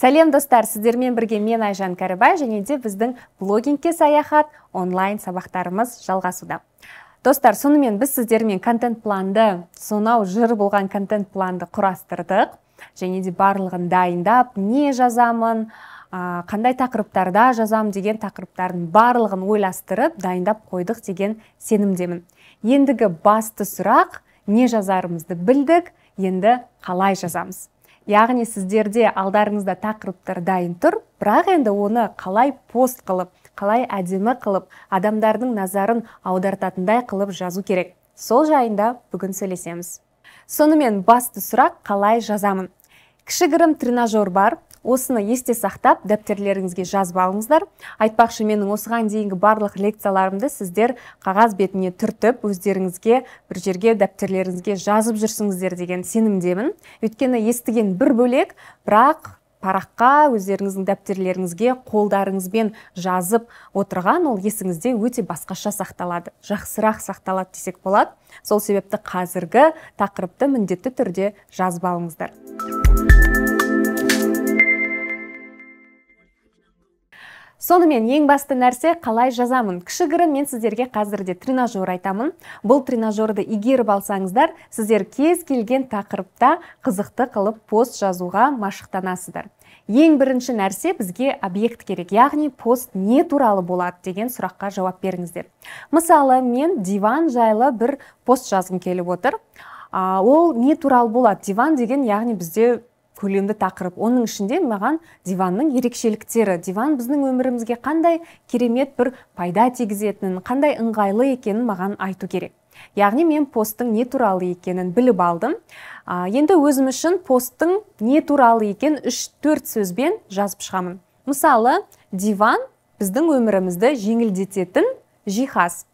Сәлем достар, сіздермен бірге мен Айжан Кәрібай және де біздің блогингке саяхат онлайн сабақтарымыз жалғасуда. Достар, сонымен біз сіздермен контент планды, сонау жыр болған контент планды құрастырдық және де барлығын дайындап, не жазамын, қандай тақырыптарда жазам деген тақырыптардың барлығын ойластырып, дайындап қойдық деген сенімдемін. Ендігі басты сұрақ, не жазарымызды білдік, енді қалай жазамыз? Яғни сіздерде алдарыңызда тақырыптар дайын тұр, бірақ енді оны қалай пост қылып, қалай әдемі қылып, адамдардың назарын аудартатындай қылып жазу керек. Сол жайында бүгін сөйлесеміз. Сонымен басты сұрақ, қалай жазамын? Кішігірім тренажер бар. Осыны есте сақтап, дәптерлеріңізге жазып алыңыздар. Айтпақшы, менің осыған дейінгі барлық лекцияларымды сіздер қағаз бетіне түртіп, өздеріңізге бір жерге дәптерлеріңізге жазып жүрсіңіздер деген сенімдемін. Өйткені естіген бір бөлек, бірақ параққа, өздеріңіздің дәптерлеріңізге қолдарыңызбен жазып отырған ол есіңізде өте басқаша сақталады, жақсырақ сақталады десек болады. Сол себепті қазіргі тақырыпты міндетті түрде жазып алыңыздар. Сонымен ең басты нәрсе, қалай жазамын? Кішігірім мен сіздерге қазірде тренажер айтамын. Бұл тренажерді игеріп алсаңыздар, сіздер кез келген тақырыпта қызықты қылып пост жазуға машықтанасыздар. Ең бірінші нәрсе, бізге объект керек, яғни пост не туралы болады деген сұраққа жауап беріңіздер. Мысалы, мен диван жайлы бір пост жазғым келіп отыр. Ол не туралы болады? Диван деген, яғни бізде көлемді тақырып. Оның ішінде маған диванның ерекшеліктері, диван біздің өмірімізге қандай керемет бір пайда тигізетінін, қандай ыңғайлы екенін маған айту керек. Яғни мен посттың не туралы екенін біліп алдым. Енді өзім үшін посттың не туралы екенін 3-4 сөзбен жазып шығамын. Мысалы, диван біздің өмірімізді жеңілдететін жиһаз.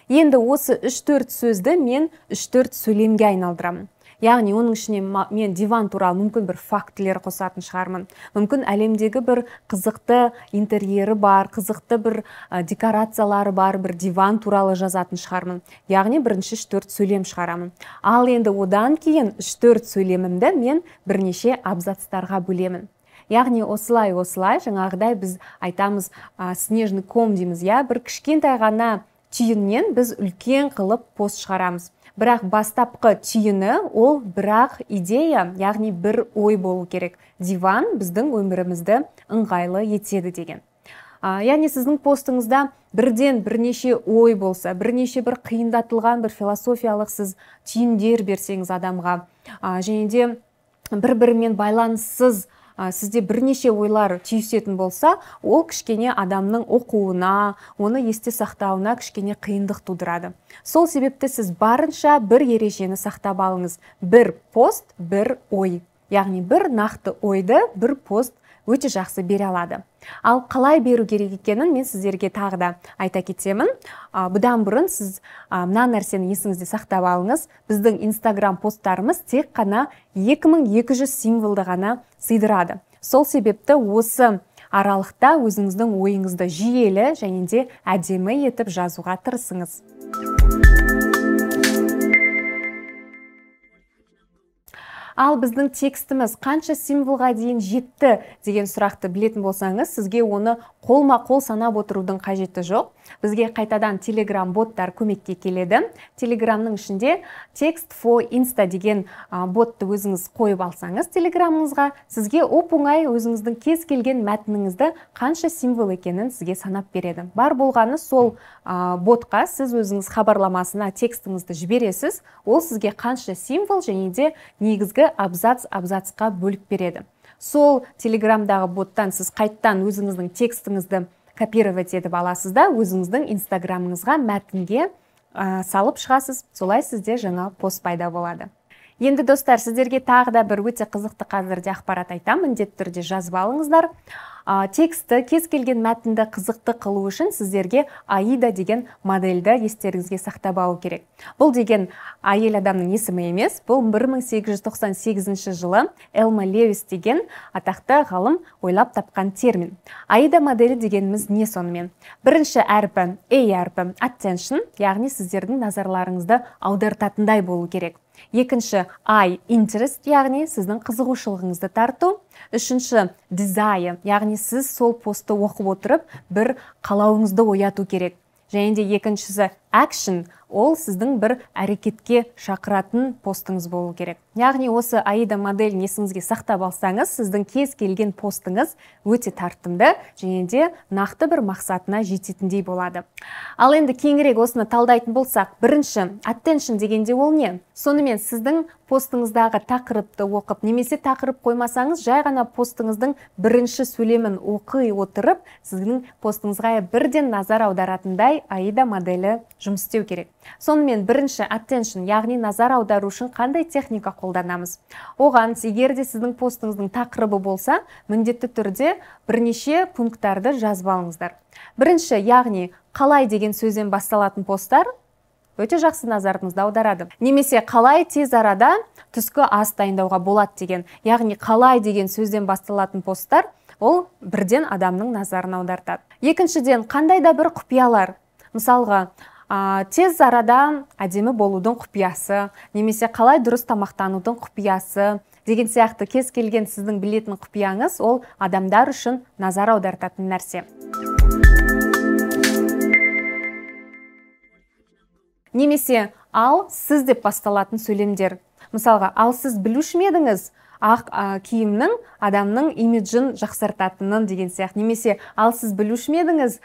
Енді осы 3-4 сөзді мен 3-4 сөйлемге айналдырамын. Яғни оның ішіне мен диван туралы мүмкін бір фактілер қосатын шығармын. Мүмкін әлемдегі бір қызықты интерьері бар, қызықты бір декорациялары бар бір диван туралы жазатын шығармын. Яғни бірінші 3-4 сөйлем шығарамын. Ал енді одан кейін 3-4 сөйлемімді мен бірнеше абзацтарға бөлемін. Яғни осылай-осылай, жаңағыдай біз айтамыз, снежный ком дейміз, иә, бір кішкентай ғана түйіннен біз үлкен қылып пост шығарамыз. Бірақ бастапқы түйіні ол бірақ идея, яғни бір ой болу керек. Диван біздің өмірімізді ыңғайлы етеді деген. Яғни сіздің постыңызда бірден бірнеше ой болса, бірнеше бір қиындатылған бір философиялық сіз түйіндер берсеңіз адамға, және де бір-бірімен байланыссыз сізде бірнеше ойлар түйісетін болса, ол кішкене адамның оқуына, оны есте сақтауына кішкене қиындық тудырады. Сол себепті сіз барынша бір ережені сақтап алыңыз. Бір пост, бір ой. Яғни бір нақты ойды бір пост өте жақсы бере алады. Ал қалай беру керек екенін мен сіздерге тағы да айта кетемін. Бұдан бұрын сіз мына нәрсені есіңізде сақтап алыңыз. Біздің Инстаграм посттарымыз тек қана 2200 символды ғана сыйдырады. Сол себепті осы аралықта өзіңіздің ойыңызды жүйелі және де әдемі етіп жазуға тырысыңыз. Ал біздің текстіміз қанша символға дейін жетті деген сұрақты білетін болсаңыз, сізге оны қолма-қол санап отырудың қажеті жоқ. Бізге қайтадан Telegram боттар көмекке келеді. Telegramның ішінде Text for Insta деген ботты өзіңіз қойып алсаңыз Telegramыңызға, сізге оп-оңай өзіңіздің кез келген мәтініңізді қанша символ екенін сізге санап береді. Бар болғаны сол ботқа сіз өзіңіз хабарламасына текстіңізді жібересіз, ол сізге қанша символ және де негізгі абзац абзацқа бөліп береді. Сол Телеграмдағы боттан сіз қайттан өзіңіздің текстіңізді копировать етіп аласыз да, өзіңіздің Инстаграмыңызға мәтінге салып шығасыз. Солай сізде жаңа пост пайда болады. Енді достар, сіздерге тағы да бір өте қызықты қазірде ақпарат айтамын, міндетті түрде жазып алыңыздар. Текстті, кез келген мәтінді қызықты қылу үшін сіздерге AIDA деген модельді естеріңізге сақтап алу керек. Бұл деген әйел адамның есімі емес, бұл 1898 жылы Элма Левис деген атақты ғалым ойлап тапқан термин. AIDA моделі дегеніміз не сонымен? Бірінші әрпі A әрпі attention, яғни сіздердің назарларыңызды аудартатындай болу керек. Екінші I interest, яғни сіздің қызығушылығыңызды тарту. Үшінші desire, яғни сіз сол постты оқып отырып бір қалауыңызды ояту керек. Және де екіншісі action, ол сіздің бір әрекетке шақыратын постыңыз болу керек. Яғни осы AIDA моделін есіңізге сақтап алсаңыз, сіздің кез келген постыңыз өте тартымды және де нақты бір мақсатына жететіндей болады. Ал енді кеңірек осыны талдайтын болсақ, бірінші attention дегенде ол не? Сонымен сіздің постыңыздағы тақырыпты оқып, немесе тақырып қоймасаңыз, жай ғана постыңыздың бірінші сөйлемін оқи отырып, сіздің постыңызға бірден назар аударатындай AIDA моделі жұмыс істеу керек. Сонымен бірінші attention, яғни назар аудару үшін қандай техника қолданамыз? Оған егер де сіздің постыңыздың тақырыбы болса, міндетті түрде бірнеше пункттарды жазып алыңыздар. Бірінші, яғни қалай деген сөзден басталатын посттар өте жақсы назарыңызды аударады. Немесе қалай тез арада түскі ас дайындауға болады деген, яғни қалай деген сөзден басталатын посттар ол бірден адамның назарын аудартады. Екіншіден, қандай да бір құпиялар. Мысалға, тез арада әдемі болудың құпиясы, немесе қалай дұрыс тамақтанудың құпиясы деген сияқты кез келген сіздің білетін құпияңыз ол адамдар үшін назар аудартатын нәрсе. Немесе ал сіз деп басталатын сөйлемдер. Мысалға, ал сіз білуші ме едіңіз ақ киімнің адамның имиджін жақсартатынын деген сияқты. Немесе ал сіз білуші ме едіңіз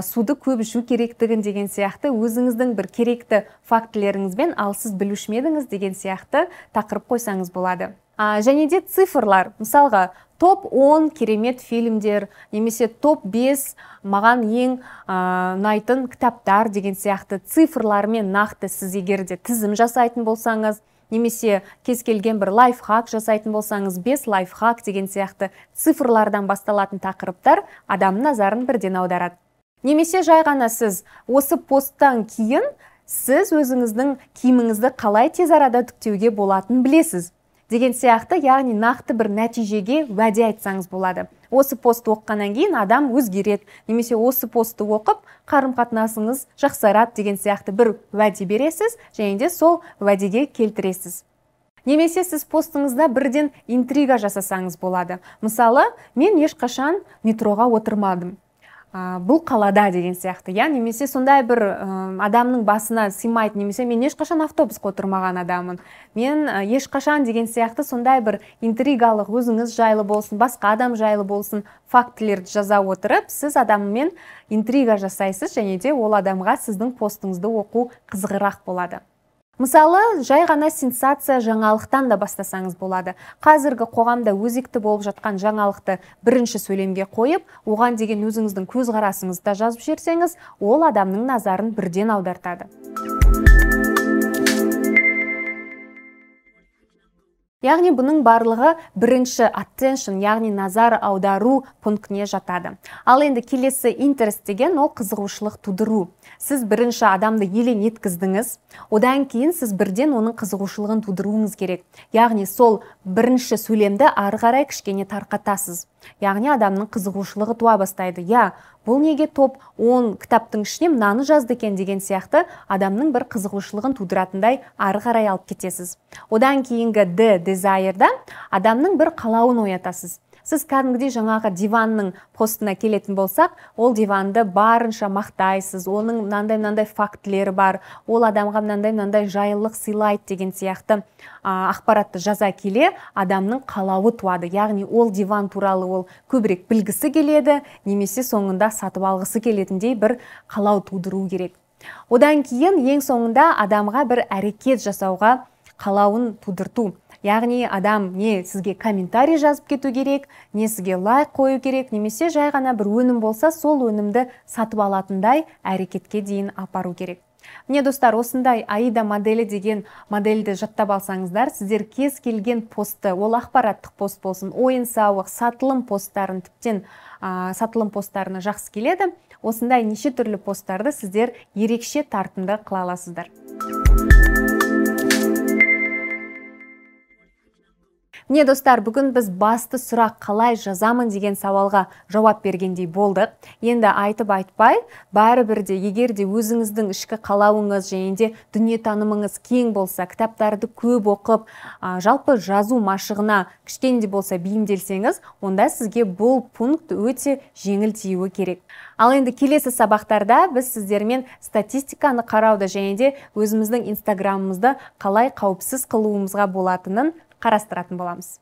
суды көп ішу керектігін деген сияқты өзіңіздің бір керекті фактілеріңізбен ал сіз білуші ме едіңіз деген сияқты тақырып қойсаңыз болады. Және де цифрлар. Мысалға, топ 10 керемет фильмдер, немесе топ 5 маған ең ұнайтын кітаптар деген сияқты цифрлармен нақты сіз егер де тізім жасайтын болсаңыз, немесе кез келген бір лайфхак жасайтын болсаңыз, 5 лайфхак деген сияқты цифрлардан басталатын тақырыптар адамның назарын бірден аударады. Немесе жай ғана сіз осы посттан кейін сіз өзіңіздің киіміңізді қалай тез арада үтіктеуге болатынын білесіз деген сияқты, яғни нақты бір нәтижеге уәде айтсаңыз болады. Осы постты оқығаннан кейін адам өзгереді, немесе осы постты оқып қарым-қатынасыңыз жақсарады деген сияқты бір уәде бересіз және де сол уәдеге келтіресіз. Немесе сіз постыңызда бірден интрига жасасаңыз болады. Мысалы, мен ешқашан метроға отырмадым, бұл қалада деген сияқты, я немесе сондай бір адамның басына сыймайтын, немесе мен ешқашан автобусқа отырмаған адаммын, мен ешқашан деген сияқты сондай бір интригалық өзіңіз жайлы болсын, басқа адам жайлы болсын фактілерді жаза отырып, сіз адаммен интрига жасайсыз және де ол адамға сіздің постыңызды оқу қызығырақ болады. Мысалы, жай ғана сенсация жаңалықтан да бастасаңыз болады. Қазіргі қоғамда өзекті болып жатқан жаңалықты бірінші сөйлемге қойып, оған деген өзіңіздің көзқарасыңызды да жазып жіберсеңіз, ол адамның назарын бірден аудартады. Яғни бұның барлығы бірінші attention, яғни назар аудару пунктіне жатады. Ал енді келесі interest деген ол қызығушылық тудыру. Сіз бірінші адамды елең еткіздіңіз, одан кейін сіз бірден оның қызығушылығын тудыруыңыз керек. Яғни сол бірінші сөйлемді ары қарай кішкене тарқатасыз. Яғни адамның қызығушылығы туа бастайды. Я, бұл неге топ 10 кітаптың ішіне мынаны жазды екен деген сияқты адамның бір қызығушылығын тудыратындай ары қарай алып кетесіз. Одан кейінгі D, desire-да адамның бір қалауын оятасыз. Сіз кәдімгідей жаңағы диванның постына келетін болсақ, ол диванды барынша мақтайсыз, оның мынандай-мынандай фактілері бар, ол адамға мынандай-мынандай жайлылық сыйлайды деген сияқты ақпаратты жаза келе адамның қалауы туады. Яғни ол диван туралы ол көбірек білгісі келеді, немесе соңында сатып алғысы келетіндей бір қалау тудыру керек. Одан кейін ең соңында адамға бір әрекет жасауға қалауын тудырту. Яғни адам не сізге комментарий жазып кету керек, не сізге лайк қою керек, немесе жай ғана бір өнім болса, сол өнімді сатып алатындай әрекетке дейін апару керек. Міне, достар, осындай AIDA моделі деген модельді жаттап алсаңыздар, сіздер кез келген постты, ол ақпараттық пост болсын, ойын сауық, сатылым посттарын, тіптен сатылым посттарына жақсы келеді. Осындай неше түрлі посттарды сіздер ерекше тартымды қыла аласыздар. Міне, достар, бүгін біз басты сұрақ қалай жазамын деген сауалға жауап бергендей болдық. Енді айтып айтпай, бәрібір де егер де өзіңіздің ішкі қалауыңыз және де дүниетанымыңыз кең болса, кітаптарды көп оқып, жалпы жазу машығына кішкене де болса бейімделсеңіз, онда сізге бұл пункт өте жеңіл тиюі керек. Ал енді келесі сабақтарда біз сіздермен статистиканы қарауды және де өзіміздің инстаграмымызды қалай қауіпсіз қылуымызға болатынын қарастыратын боламыз.